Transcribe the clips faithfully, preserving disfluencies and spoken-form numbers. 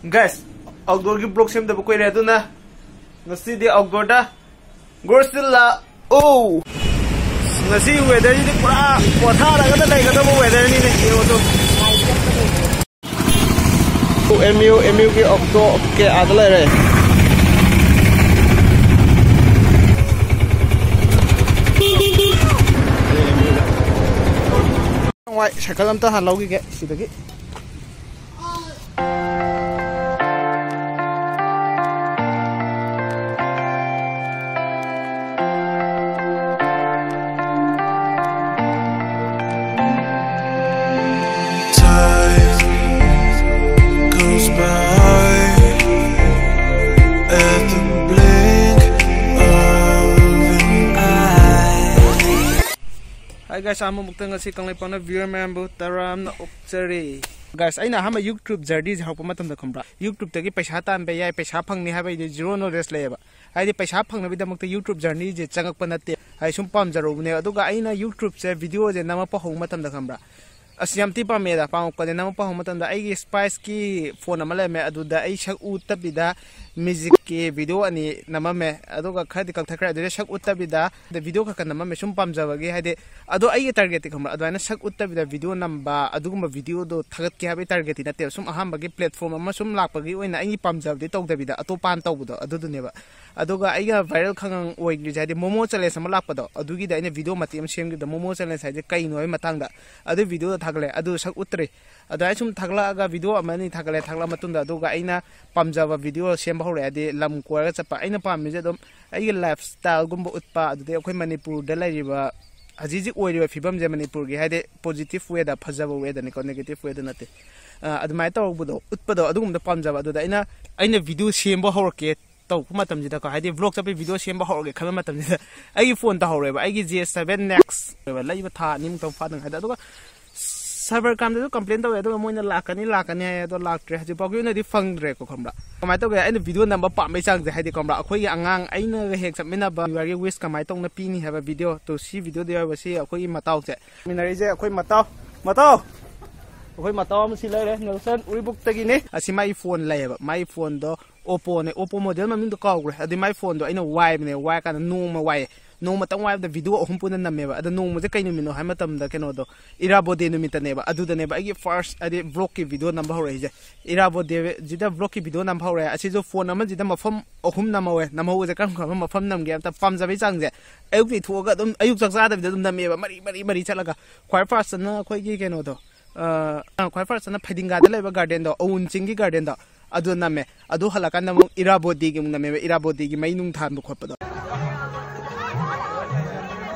Guys, outdoor ꯒꯤ vlog ꯁꯦꯝꯗꯕ ꯀꯨꯏꯔꯦ, ꯑꯗꯨꯅ ꯉꯁꯤꯗꯤ outdoor ꯗ ꯒꯣꯔꯁꯤꯜꯂꯥ꯫ ꯑꯣ, ꯉꯁꯤ weather ꯁꯤꯗꯤ ꯄꯨꯔꯥ ꯄꯣꯊꯥꯔꯒꯗ ꯂꯩꯒꯗꯕ weather ꯅꯤꯅꯦ, ꯌꯦꯡꯉꯣ ꯑꯗꯨ꯫ ꯑꯦꯝ ꯌꯨ, ꯑꯦꯝ ꯌꯨ ꯒꯤ ꯑꯣꯛꯇꯣ ꯀꯦ ꯑꯥꯗ ꯂꯩꯔꯦ꯫ ꯋꯥꯏ, ꯁꯥꯏꯀꯜ ꯑꯝꯇ ꯍꯥꯟꯅ ꯂꯧꯈꯤꯒꯦ ꯁꯤꯗꯒꯤ꯫ Time goes by at the blink of an eye. Hi guys, ꯑꯍꯥꯟꯕ ꯃꯛꯇ ꯉꯁꯤ ꯀꯪꯂꯩꯄꯥꯛꯅ viewer ꯃꯌꯥꯝꯕꯨ ꯇꯔꯥꯝꯅ ꯑꯣꯛꯆꯔꯤ꯫ Guys, ꯑꯩꯅ ꯑꯍꯥꯟꯕ YouTube journey ꯁꯦ ꯍꯧꯔꯛꯄ ꯃꯇꯝꯗ, ꯈꯪꯕ꯭ꯔꯥ, YouTube ꯇꯒꯤ ꯄꯩꯁꯥ ꯇꯥꯟꯕ ꯌꯥꯏ, ꯄꯩꯁꯥ ꯐꯪꯅꯤ ꯍꯥꯏꯕ ꯑꯩꯗꯤ zero knowledge ꯂꯩꯌꯦꯕ꯫ ꯍꯥꯏꯗꯤ ꯄꯩꯁꯥ ꯐꯪꯅꯕꯒꯤꯗꯃꯛꯇ YouTube journey ꯁꯦ ꯆꯪꯉꯛꯄ ꯅꯠꯇꯦ, ꯍꯥꯏꯗꯤ ꯁꯨꯝ ꯄꯥꯝꯖꯔꯨꯕꯅꯦ꯫ ꯑꯗꯨꯒ ꯑꯩꯅ YouTube ꯁꯦ video ꯁꯦ ꯅꯝꯃꯛꯄ ꯍꯧꯕ ꯃꯇꯝꯗ, ꯈꯪꯕ꯭ꯔꯥ, ꯑꯁ, ꯌꯥꯝ ꯊꯤ ꯄꯥꯝꯃꯦꯗ, ꯄꯥꯝꯃꯛꯄꯅꯦ꯫ ꯅꯝꯃꯛꯄ ꯍꯧꯕ ꯃꯇꯝꯗ ꯑꯩꯒꯤ Spice ꯀꯤ phone ꯑꯃ ꯂꯩꯔꯝꯃꯦ, ꯑꯗꯨꯗ ꯑꯩ ꯁꯛ ꯎꯠꯇꯕꯤꯗ music ꯀꯤ video ꯑꯅꯤ ꯅꯝꯃꯝꯃꯦ, ꯑꯗꯨꯒ ꯈꯔꯗꯤ ꯀꯛꯊꯠꯈ꯭ꯔꯦ꯫ ꯑꯗꯨꯗ ꯁꯛ ꯎꯠꯇꯕꯤꯗ video ꯈꯔ ꯈꯔ ꯅꯝꯃꯝꯃꯦ, ꯁꯨꯝ ꯄꯥꯝꯖꯕꯒꯤ꯫ ꯍꯥꯏꯗꯤ, ꯑꯗꯣ ꯑꯩꯒꯤ target ꯇꯤ, ꯈꯪꯕ꯭ꯔꯥ, ꯑꯗꯨꯃꯥꯏꯅ ꯁꯛ ꯎꯠꯇꯕꯤꯗ video ꯅꯝꯕ, ꯑꯗꯨꯒꯨꯝꯕ video ꯗꯣ ꯊꯥꯒꯠꯀꯦ ꯍꯥꯏꯕꯒꯤ target ꯇꯤ ꯅꯠꯇꯦꯕ꯫ ꯁꯨꯝ ꯑꯍꯥꯟꯕꯒꯤ platform ꯑꯃ ꯁꯨꯝ ꯂꯥꯛꯄꯒꯤ ꯑꯣꯏꯅ ꯑꯩꯒꯤ ꯄꯥꯝꯖꯕꯗꯤ ꯇꯧꯗꯕꯤꯗ ꯑꯇꯣꯞꯄ ꯍꯥꯟꯅ ꯇꯧꯕꯗꯣ, ꯑꯗꯨꯗꯨꯅꯦꯕ꯫ ꯑꯗꯨꯒ ꯑꯩꯒ viral ꯈꯪꯉꯪ ꯑꯣꯏꯈ꯭ꯔꯤꯁꯦ, ꯍꯥꯏꯗꯤ, Momo Challenge ꯑꯃ ꯂꯥꯛꯄꯗꯣ, ꯑꯗꯨꯒꯤꯗ ꯑꯩꯅ video ꯃꯇꯦꯛ ꯑꯃ ꯁꯦꯝꯈꯤꯕꯗꯣ, Momo Challenge ꯍꯥꯏꯁꯦ ꯀꯩꯅꯣ ꯍꯥꯏꯕ ꯃꯇꯥꯡꯗ ꯑꯗꯨ video ꯗꯣ ꯊꯥꯒꯠꯂꯦ, ꯑꯗꯨ ꯁꯛ ꯎꯠꯇ꯭ꯔꯤ꯫ ꯑꯗꯨꯃꯥꯏꯅ ꯁꯨꯝ ꯊꯥꯒꯠꯂꯛꯑꯒ video ꯑꯃ ꯑꯅꯤ ꯊꯥꯒꯠꯂꯦ, ꯊꯥꯒꯠꯂ ꯃꯇꯨꯡꯗ ꯑꯗꯨꯒ ꯑꯩꯅ ꯄꯥꯝꯖꯕ video ꯁꯦꯝꯕ ꯍꯧꯔꯛꯑꯦ, ꯍꯥꯏꯗꯤ ꯂꯝ ꯀꯣꯏꯔꯒ ꯆꯠꯄ꯫ ꯑꯩꯅ ꯄꯥꯝꯃꯤꯁꯦ ꯑꯗꯨꯝ ꯑꯩꯒꯤ lifestyle ꯒꯨꯝꯕ ꯎꯠꯄ, ꯑꯗꯨꯗꯩ ꯑꯩꯈꯣꯏ ꯃꯅꯤꯄꯨꯔꯗ ꯂꯩꯔꯤꯕ ꯍꯧꯖꯤꯛ ꯍꯧꯖꯤꯛ ꯑꯣꯏꯔꯤꯕ ꯐꯤꯕꯝꯁꯦ ꯃꯅꯤꯄꯨꯔꯒꯤ, ꯍꯥꯏꯗꯤ positive way ꯗ, ꯐꯖꯕ way ꯗꯅꯤꯀꯣ, negative way ꯗ ꯅꯠꯇꯦ꯫ ꯑ, ꯑꯗꯨꯃꯥꯏꯅ ꯇꯧꯕꯗꯣ, ꯎꯠꯄꯗꯣ, ꯑꯗꯨꯒꯨꯝꯕꯗꯣ ꯄꯥꯝꯖꯕ꯫ ꯑꯗꯨꯗ ꯑꯩꯅ, ꯑꯩꯅ video ꯁꯦꯝꯕ ꯍꯧꯔꯛꯀꯦ ꯇꯧꯕ ꯃꯇꯝꯁꯤꯗꯀꯣ, ꯍꯥꯏꯗꯤ vlog ꯆꯠꯄꯩ video ꯁꯦꯝꯕ ꯍꯧꯔꯒꯦ ꯈꯟꯕ ꯃꯇꯝꯁꯤꯗ ꯑꯩꯒꯤ phone ꯇꯥꯍꯧꯔꯦꯕ, ꯑꯩꯒꯤ J seven Nex ꯑꯣꯏꯕ, ꯂꯩꯕ ꯊꯥ ꯑꯅꯤꯃꯨꯛꯇꯪ ꯐꯥꯗꯉꯥꯏꯗ꯫ ꯑꯗꯨꯒ cyber crime ꯗꯁꯨ complain ꯇꯧꯋꯦ, ꯑꯗꯨꯒ ꯃꯣꯏꯅ ꯂꯥꯛꯀꯅꯤ, ꯂꯥꯛꯀꯅꯤ ꯍꯥꯏ, ꯑꯗꯣ ꯂꯥꯛꯇ꯭ꯔꯦ, ꯍꯧꯖꯤꯛ ꯐꯥꯎꯒꯤ ꯑꯣꯏꯅꯗꯤ ꯐꯪꯗ꯭ꯔꯦꯀꯣ, ꯈꯪꯕ꯭ꯔꯥ? ꯀꯃꯥꯏꯅ ꯇꯧꯒꯦ, ꯑꯩꯅ video ꯅꯝꯕ ꯄꯥꯝꯕꯩ ꯆꯥꯡꯁꯦ, ꯍꯥꯏꯗꯤ, ꯈꯪꯕ꯭ꯔꯥ, ꯑꯩꯈꯣꯏꯒꯤ ꯑꯉꯥꯡ, ꯑꯩꯅꯒ ꯍꯦꯛ ꯆꯠꯃꯤꯟꯅꯕ ꯒꯤ wish ꯀꯃꯥꯏꯅ ꯇꯧꯅ ꯄꯤꯅꯤ ꯍꯥꯏꯕ video ꯇꯣ, ꯁꯤ video ꯗ ꯌꯥꯎꯔꯤꯕ ꯁꯤ ꯑꯩꯈꯣꯏꯒꯤ ꯃꯇꯥꯎꯁꯦ꯫ ꯆꯠꯃꯤꯟꯅꯔꯤꯁꯦ ꯑꯩꯈꯣꯏ ꯃꯇꯥꯎ, ꯃꯇꯥꯎ! ꯑꯩꯈꯣꯏ ꯃꯇꯥꯎ ꯑꯃ ꯁꯤ ꯂꯩꯔꯦ, ꯅꯦꯜꯁꯟ ꯎꯔꯤꯄꯣꯛꯇꯒꯤꯅꯤ꯫ ꯑꯁꯤ ꯃꯥꯒꯤ ꯐꯣꯟ ꯂꯩꯌꯦꯕ, ꯃꯥꯒꯤ ꯐꯣꯟꯗꯣ ꯑꯣꯞꯄꯣꯅꯦ, ꯑꯣꯞꯄꯣ ꯃꯣꯗꯦꯜ ꯃꯃꯤꯡꯗꯣ ꯀꯥꯎꯈ꯭ꯔꯦ꯫ ꯑꯗꯨ ꯃꯥꯒꯤ ꯐꯣꯟꯗꯣ ꯑꯩꯅ ꯋꯥꯏꯕꯅꯦ, ꯋꯥꯏꯔꯀꯥꯟꯗ ꯅꯣꯡꯃ ꯋꯥꯏꯌꯦ, ꯅꯣꯡꯃꯇꯪ ꯋꯥꯏꯕꯗ ꯚꯤꯗꯤꯑꯣ ꯑꯍꯨꯝ ꯄꯨꯟꯅ ꯅꯝꯃꯦꯕ꯫ ꯑꯗꯣ ꯅꯣꯡꯃꯁꯦ ꯀꯩ ꯅꯨꯃꯤꯠꯅꯣ ꯍꯥꯏꯕ ꯃꯇꯝꯗ, ꯀꯩꯅꯣꯗꯣ, ꯏꯔꯥꯕꯣꯗꯦ ꯅꯨꯃꯤꯠꯇꯅꯦꯕ꯫ ꯑꯗꯨꯗꯅꯦꯕ ꯑꯩꯒꯤ ꯐꯥꯔꯁ, ꯍꯥꯏꯗꯤ, ꯕ꯭ꯂꯣꯒꯀꯤ ꯚꯤꯗꯤꯑꯣ ꯅꯝꯕ ꯍꯧꯔꯛꯏꯁꯦ꯫ ꯏꯔꯥꯕꯣꯗꯦꯁꯤꯗ ꯕ꯭ꯂꯣꯒꯀꯤ ꯚꯤꯗꯤꯑꯣ ꯅꯝꯕ ꯍꯧꯔꯛꯑꯦ꯫ ꯑꯁꯤꯁꯨ ꯐꯣꯟ ꯑꯃꯁꯤꯗ ꯃꯐꯝ ꯑꯍꯨꯝ ꯅꯝꯍꯧꯋꯦ꯫ ꯅꯝꯍꯧꯕꯁꯦ ꯀꯔꯝ ꯀꯔꯝꯕ ꯃꯐꯝ ꯅꯝꯒꯦ ꯑꯝꯇ ꯄꯥꯝꯖꯕꯩ ꯆꯥꯡꯁꯦ, ꯑꯌꯨꯛꯇꯩ ꯊꯣꯛꯑꯒ ꯑꯗꯨꯝ, ꯑꯌꯨꯛ ꯆꯥꯛ ꯆꯥꯗꯕꯤꯗ ꯑꯗꯨꯝ ꯅꯝꯃꯦꯕ, ꯃꯔꯤ ꯃꯔꯤ ꯃꯔꯤ ꯆꯠꯂꯒ꯫ ꯈ꯭ꯋꯥꯏ ꯐꯥꯔꯁꯇꯅ ꯑꯩꯈꯣꯏꯒꯤ ꯀꯩꯅꯣꯗꯣ, ꯑ, ꯑ, ꯈ꯭ꯋꯥꯏ ꯐꯥꯔꯁꯇꯅ ꯐꯩꯗꯤꯡꯒꯥꯗ ꯂꯩꯕ ꯒꯥꯔꯗꯦꯟꯗꯣ, ꯑꯋꯨꯟ ꯆꯤꯡꯒꯤ ꯒꯥꯔꯗꯦꯟꯗꯣ, ꯑꯗꯨ ꯅꯝꯃꯦ꯫ ꯑꯗꯨ ꯍꯜꯂꯛꯀꯥꯟꯗ ꯑꯃꯨꯛ ꯏꯔꯥꯕꯣꯗꯤꯒꯤ ꯑꯃꯨꯛ ꯅꯝꯃꯦꯕ, ꯏꯔꯥꯕꯣꯗꯤꯒꯤ ꯃꯩ ꯅꯨꯡ ꯊꯥꯟꯕ ꯈꯣꯠꯄꯗꯣ꯫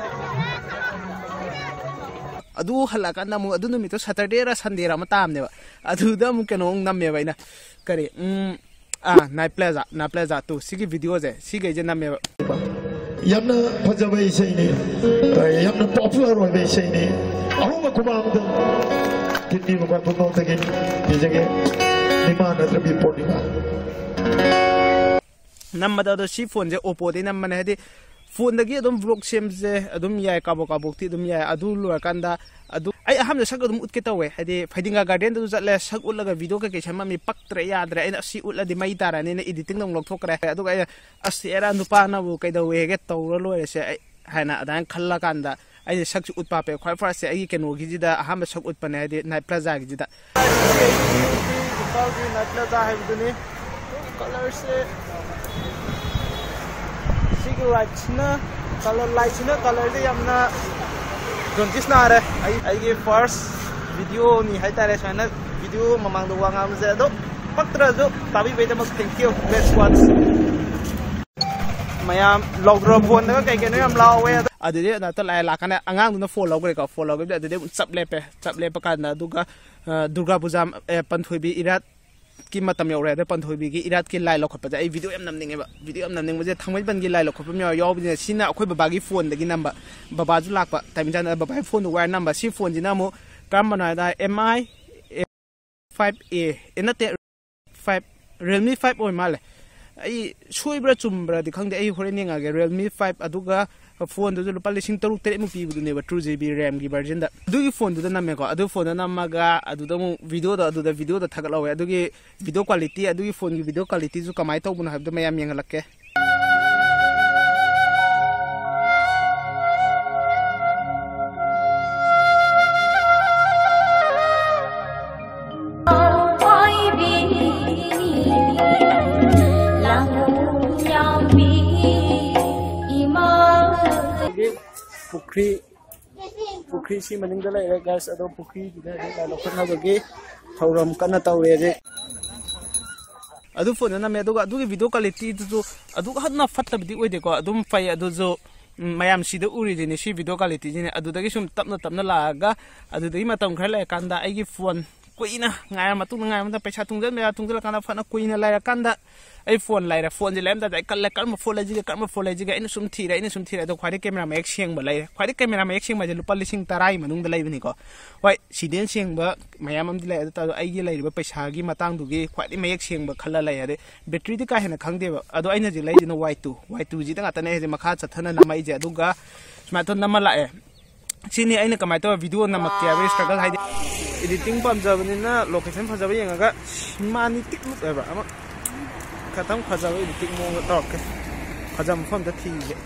ꯑꯗꯨ ꯍꯜꯂꯛꯀꯥꯟꯗ ꯑꯃꯨꯛ, ꯑꯗꯨ ꯅꯨꯃꯤꯠꯇꯣ ꯁꯇꯔꯗꯦꯔ ꯁꯟꯗꯦꯔ ꯑꯃ ꯇꯥꯕꯅꯦꯕ꯫ ꯑꯗꯨꯗ ꯑꯃꯨꯛ ꯀꯩꯅꯣ ꯑꯃꯨꯛ ꯅꯝꯃꯦꯕ ꯑꯩꯅ, ꯀꯔꯤ, ꯎꯝ, ꯑꯥ, night plaza, night plaza two, ꯁꯤꯒꯤ ꯚꯤꯗꯤꯑꯣꯁꯦ, ꯁꯤꯈꯩꯁꯦ ꯅꯝꯃꯦꯕ꯫ ꯌꯥꯝꯅ ꯐꯖꯕ ꯏꯁꯩꯅꯤ, ꯌꯥꯝꯅ ꯄꯣꯄꯨꯂꯔ ꯑꯣꯏꯕ ꯏꯁꯩꯅꯤ꯫ ꯑꯍꯨꯝꯃꯛ ꯈꯨꯕꯥꯛ ꯑꯃꯗ ꯀꯤꯠꯅꯤ ꯃꯈꯥ ꯄꯨꯝꯅꯃꯛꯇꯒꯤ ꯄꯤꯖꯒꯦ, ꯏꯃꯥ ꯅꯠꯇ꯭ꯔꯕꯤ ꯄꯨꯔꯅꯤꯃꯥ꯫ ꯅꯝꯕꯗ ꯑꯗꯣ ꯁꯤ ꯐꯣꯟꯁꯦ ꯑꯣꯞꯄꯣꯗꯩ ꯅꯝꯕꯅꯦ, ꯍꯥꯏꯗꯤ ꯐꯣꯟꯗꯒꯤ ꯑꯗꯨꯝ ꯕ꯭ꯂꯣꯒ ꯁꯦꯝꯕꯁꯦ ꯑꯗꯨꯝ ꯌꯥꯏ, ꯀꯥꯕꯣꯛ ꯀꯥꯕꯣꯛꯇꯤ ꯑꯗꯨꯝ ꯌꯥꯏ꯫ ꯑꯗꯨ ꯂꯣꯏꯔꯀꯥꯟꯗ ꯑꯗꯨ ꯑꯩ ꯑꯍꯥꯟꯕꯗ ꯁꯛ ꯑꯗꯨꯝ ꯎꯠꯀꯦ ꯇꯧꯋꯦ, ꯍꯥꯏꯗꯤ ꯐꯩꯗꯤꯡꯒꯥ ꯒꯥꯔꯗꯦꯟꯗꯁꯨ ꯆꯠꯂꯦ, ꯁꯛ ꯎꯠꯂꯒ ꯚꯤꯗꯤꯑꯣ ꯀꯩꯀꯩ ꯁꯦꯝꯃꯝꯃꯤ, ꯄꯛꯇ꯭ꯔꯦ, ꯌꯥꯗ꯭ꯔꯦ, ꯑꯩꯅ ꯑꯁꯤ ꯎꯠꯂꯗꯤ ꯃꯩ ꯇꯥꯔꯅꯤꯅ ꯏꯗꯤꯇꯤꯡꯗ ꯑꯃꯨꯛ ꯂꯧꯊꯣꯛꯈ꯭ꯔꯦ꯫ ꯑꯗꯨꯒ ꯑꯩꯅ, "ꯑꯁ, ꯑꯦꯔꯥ, ꯅꯨꯄꯥꯅꯕꯨ ꯀꯩꯗꯧꯋꯦꯒꯦ, ꯇꯧꯔ ꯂꯣꯏꯔꯦꯁꯦ," ꯑꯩ ꯍꯥꯏꯅ ꯑꯗꯨꯃꯥꯏꯅ ꯈꯜꯂꯀꯥꯟꯗ ꯑꯩꯁꯦ ꯁꯛꯁꯨ ꯎꯠꯄ ꯍꯥꯞꯄꯦ꯫ ꯈ꯭ꯋꯥꯏ ꯐꯥꯔꯁꯁꯦ ꯑꯩꯒꯤ ꯀꯩꯅꯣꯒꯤꯁꯤꯗ ꯑꯍꯥꯟꯕ ꯁꯛ ꯎꯠꯄꯅꯦ, ꯍꯥꯏꯗꯤ ꯅꯥꯏꯠ ꯄ꯭ꯂꯥꯖꯥꯒꯤꯁꯤꯗ꯫ ꯏꯝꯐꯥꯜꯒꯤ ꯅꯥꯏꯠ ꯄ꯭ꯂꯥꯖꯥ ꯍꯥꯏꯕꯗꯨꯅꯤ꯫ ꯀꯂꯔꯁꯦ, ꯁꯤꯒꯤ ꯂꯥꯏꯠꯁꯤꯅ, ꯀꯂꯔ ꯂꯥꯏꯠꯁꯤꯅ ꯀꯂꯔꯁꯦ ꯌꯥꯝꯅ ꯖꯣꯟꯗꯤꯁ ꯅꯥꯔꯦ꯫ ꯑꯩ, ꯑꯩꯒꯤ ꯐꯥꯔꯁ ꯚꯤꯗꯤꯑꯣꯅꯤ ꯍꯥꯏꯇꯥꯔꯦ, ꯁꯨꯃꯥꯏꯅ ꯚꯤꯗꯤꯑꯣ ꯃꯃꯥꯡꯗ ꯋꯥ ꯉꯥꯡꯕꯁꯦ꯫ ꯑꯗꯣ ꯄꯛꯇ꯭ꯔꯁꯨ ꯇꯥꯕꯤꯕꯩꯗꯃꯛ thank you, let's watch꯫ ꯃꯌꯥꯝ ꯂꯥꯎꯗ꯭ꯔꯣ ꯐꯣꯟꯗꯒ ꯀꯩ ꯀꯩꯅꯣ ꯌꯥꯝ ꯂꯥꯎꯋꯦ꯫ ꯑꯗꯣ ꯑꯗꯨꯗꯤ ꯅꯠꯇ ꯂꯥꯛꯑꯦ, ꯂꯥꯛꯀꯥꯟꯗ ꯑꯉꯥꯡꯗꯨꯅ ꯐꯣꯟ ꯂꯧꯈ꯭ꯔꯦꯀꯣ, ꯐꯣꯟ ꯂꯧꯈꯤꯕꯗ ꯑꯗꯨꯗꯤ ꯑꯃꯨꯛ ꯆꯞ ꯂꯦꯞꯄꯦ꯫ ꯆꯞ ꯂꯦꯞꯄ ꯀꯥꯟꯗ ꯑꯗꯨꯒ, ꯑ, ꯗꯨꯔꯒꯥ ꯄꯨꯖꯥ, ꯑꯦ, ꯄꯟꯊꯣꯏꯕꯤ ꯏꯔꯥꯠꯀꯤ ꯃꯇꯝ ꯌꯧꯔꯦ꯫ ꯑꯗ ꯄꯟꯊꯣꯏꯕꯤꯒꯤ ꯏꯔꯥꯠꯀꯤ ꯂꯥꯏ ꯂꯧꯈꯠꯄꯁꯦ ꯑꯩ ꯚꯤꯗꯤꯑꯣ ꯌꯥꯝ ꯅꯝꯅꯤꯡꯉꯦꯕ꯫ ꯚꯤꯗꯤꯑꯣ ꯌꯥꯝ ꯅꯝꯅꯤꯡꯕꯁꯦ ꯊꯥꯡꯃꯩꯕꯟꯒꯤ ꯂꯥꯏ ꯂꯧꯈꯠꯄ ꯃꯌꯥꯝ ꯌꯥꯎꯕꯅꯤꯅ ꯁꯤꯅ ꯑꯩꯈꯣꯏ ꯕꯕꯥꯒꯤ ꯐꯣꯟꯗꯒꯤ ꯅꯝꯕ꯫ ꯕꯕꯥꯁꯨ ꯂꯥꯛꯄ ꯇꯥꯏꯃꯤꯡ ꯆꯥꯅ ꯕꯕꯥꯒꯤ ꯐꯣꯟꯗ ꯋꯥꯏꯔ ꯅꯝꯕ꯫ ꯁꯤ ꯐꯣꯟꯁꯤꯅ ꯑꯃꯨꯛ ꯀꯔꯝꯕꯅꯣ ꯍꯥꯏꯗ ꯑꯦꯝ ꯑꯥꯏ ꯐꯥꯏꯚ ꯑꯦ, ꯑꯦ, ꯅꯠꯇꯦ, ꯐꯥꯏꯚ, ꯔꯤꯌꯦꯜꯃꯤ ꯐꯥꯏꯚ ꯑꯣꯏ ꯃꯥꯜꯂꯦ꯫ ꯑꯩ ꯁꯣꯏꯕ꯭ꯔꯥ ꯆꯨꯝꯕ꯭ꯔꯥꯗꯤ ꯈꯪꯗꯦ, ꯑꯩ ꯍꯣꯔꯦꯟ ꯌꯦꯡꯉꯛꯑꯒꯦ꯫ Realme five, ꯑꯗꯨꯒ ꯐꯣꯟꯗꯨꯁꯨ ꯂꯨꯄꯥ ꯂꯤꯁꯤꯡ ꯇꯔꯨꯛ ꯇꯔꯦꯠꯃꯨꯛ ꯄꯤꯕꯗꯨꯅꯦꯕ, two GB RAM-ꯒꯤ version-ꯗ꯫ ꯑꯗꯨꯒꯤ ꯐꯣꯟꯗꯨꯗ ꯅꯝꯃꯦꯀꯣ꯫ ꯑꯗꯨ ꯐꯣꯟꯗ ꯅꯝꯃꯒ ꯑꯗꯨꯗ ꯑꯃꯨꯛ video-ꯗꯣ, ꯑꯗꯨꯗ video-ꯗꯣ ꯊꯥꯒꯠꯍꯧꯋꯦ꯫ ꯑꯗꯨꯒꯤ video quality, ꯑꯗꯨꯒꯤ ꯐꯣꯟꯒꯤ video quality-ꯁꯨ ꯀꯃꯥꯏꯅ ꯇꯧꯕꯅꯣ ꯍꯥꯏꯕꯗꯣ ꯃꯌꯥꯝ ꯌꯦꯡꯍꯜꯂꯛꯀꯦ꯫ ꯄꯨꯈ꯭ꯔꯤ, ꯄꯨꯈ꯭ꯔꯤ ꯁꯤ ꯃꯅꯤꯡꯗ ꯂꯩꯔꯦ, guys꯫ ꯑꯗꯣ ꯄꯨꯈ꯭ꯔꯤꯗꯨꯗ ꯍꯧꯖꯤꯛ ꯂꯥꯏ ꯂꯧꯈꯠꯅꯕꯒꯤ ꯊꯧꯔꯝ ꯀꯟꯅ ꯇꯧꯔꯤ ꯍꯧꯖꯤꯛ꯫ ꯑꯗꯨ ꯐꯣꯟꯗ ꯅꯝꯃꯦ, ꯑꯗꯨꯒ ꯑꯗꯨꯒꯤ video quality-ꯗꯨꯁꯨ ꯑꯗꯨꯛ ꯍꯛꯅ ꯐꯠꯇꯕꯗꯤ ꯑꯣꯏꯗꯦꯀꯣ, ꯑꯗꯨꯝ ꯐꯩ꯫ ꯑꯗꯨꯁꯨ, ꯎꯝ, ꯃꯌꯥꯝ ꯁꯤꯗ ꯎꯔꯤꯁꯤꯅꯦ, ꯁꯤ video quality-ꯁꯤꯅꯦ꯫ ꯑꯗꯨꯗꯒꯤ ꯁꯨꯝ ꯇꯞꯅ ꯇꯞꯅ ꯂꯥꯛꯑꯒ, ꯑꯗꯨꯗꯒꯤ ꯃꯇꯝ ꯈꯔ ꯂꯩꯔꯀꯥꯟꯗ ꯑꯩꯒꯤ ꯐꯣꯟ ꯀꯨꯏꯅ ꯉꯥꯏꯔ ꯃꯇꯨꯡꯗ, ꯉꯥꯏꯔ ꯃꯇꯨꯡꯗ, ꯄꯩꯁꯥ ꯇꯨꯡꯁꯤꯟꯕ ꯌꯥ ꯇꯨꯡꯁꯤꯜꯂꯀꯥꯟꯗ, ꯐꯅ ꯀꯨꯏꯅ ꯂꯩꯔꯀꯥꯟꯗ ꯑꯩ ꯐꯣꯟ ꯂꯩꯔꯦ꯫ ꯐꯣꯟꯁꯦ ꯂꯩꯔꯝꯗꯥꯏꯗ ꯑꯩ ꯈꯜꯂꯦ, "ꯀꯔꯝꯕ ꯐꯣꯟ ꯂꯩꯁꯤꯒꯦ, ꯀꯔꯝꯕ ꯐꯣꯟ ꯂꯩꯁꯤꯒꯦ?" ꯑꯩꯅ ꯁꯨꯝ ꯊꯤꯔꯦ, ꯑꯩꯅ ꯁꯨꯝ ꯊꯤꯔꯦ꯫ ꯑꯗꯣ ꯈ꯭ꯋꯥꯏꯗꯒꯤ camera ꯃꯌꯦꯛ ꯁꯦꯡꯕ ꯂꯩꯔꯦ꯫ ꯈ꯭ꯋꯥꯏꯗꯒꯤ camera ꯃꯌꯦꯛ ꯁꯦꯡꯕ ꯍꯥꯏꯁꯦ ꯂꯨꯄꯥ ꯂꯤꯁꯤꯡ ꯇꯔꯥꯒꯤ ꯃꯅꯨꯡꯗ ꯂꯩꯕꯅꯤꯀꯣ꯫ ꯍꯣꯏ, ꯁꯤꯗꯩ ꯍꯦꯟꯅ ꯁꯦꯡꯕ ꯃꯌꯥꯝ ꯑꯃꯗꯤ ꯂꯩ, ꯑꯗꯨ ꯇꯥꯔꯁꯨ ꯑꯩꯒꯤ ꯂꯩꯔꯤꯕ ꯄꯩꯁꯥꯒꯤ ꯃꯇꯥꯡꯗꯨꯒꯤ ꯈ꯭ꯋꯥꯏꯗꯒꯤ ꯃꯌꯦꯛ ꯁꯦꯡꯕ ꯈꯜꯂ ꯂꯩ꯫ ꯑꯗꯩ battery-ꯗꯤ ꯀꯥ ꯍꯦꯟꯅ ꯈꯪꯗꯦꯕ꯫ ꯑꯗꯣ ꯑꯩꯅ ꯍꯧꯖꯤꯛ ꯂꯩꯔꯤꯁꯤꯅ Y two, Y two-ꯁꯤꯗ ꯉꯥꯛꯇꯅꯦ ꯍꯧꯖꯤꯛ ꯃꯈꯥ ꯆꯠꯊꯅ ꯅꯝꯃꯛꯏꯁꯦ꯫ ꯑꯗꯨꯒ ꯁꯨꯃꯥꯏꯅ ꯇꯧꯔ ꯅꯝꯃ ꯂꯥꯛꯑꯦ꯫ ꯁꯤꯅꯤ ꯑꯩꯅ ꯀꯃꯥꯏꯅ ꯇꯧꯔ video ꯅꯝꯃꯛꯀꯦ ꯍꯥꯏꯕꯒꯤ struggle ꯍꯥꯏꯗꯤ꯫ Editing ꯄꯥꯝꯖꯕꯅꯤꯅ location ꯐꯖꯕ ꯌꯦꯡꯉꯒ ꯁꯤꯃꯥꯅꯤ ꯇꯤꯛ ꯂꯨꯞ ꯍꯥꯏꯕ꯭ꯔꯥ ꯑꯃ ꯈꯇꯪ ꯐꯖꯕ editing ꯃꯑꯣꯡꯗ ꯇꯧꯔꯛꯀꯦ꯫ ꯐꯖꯕ ꯃꯐꯝꯗ ꯊꯤꯒꯦ꯫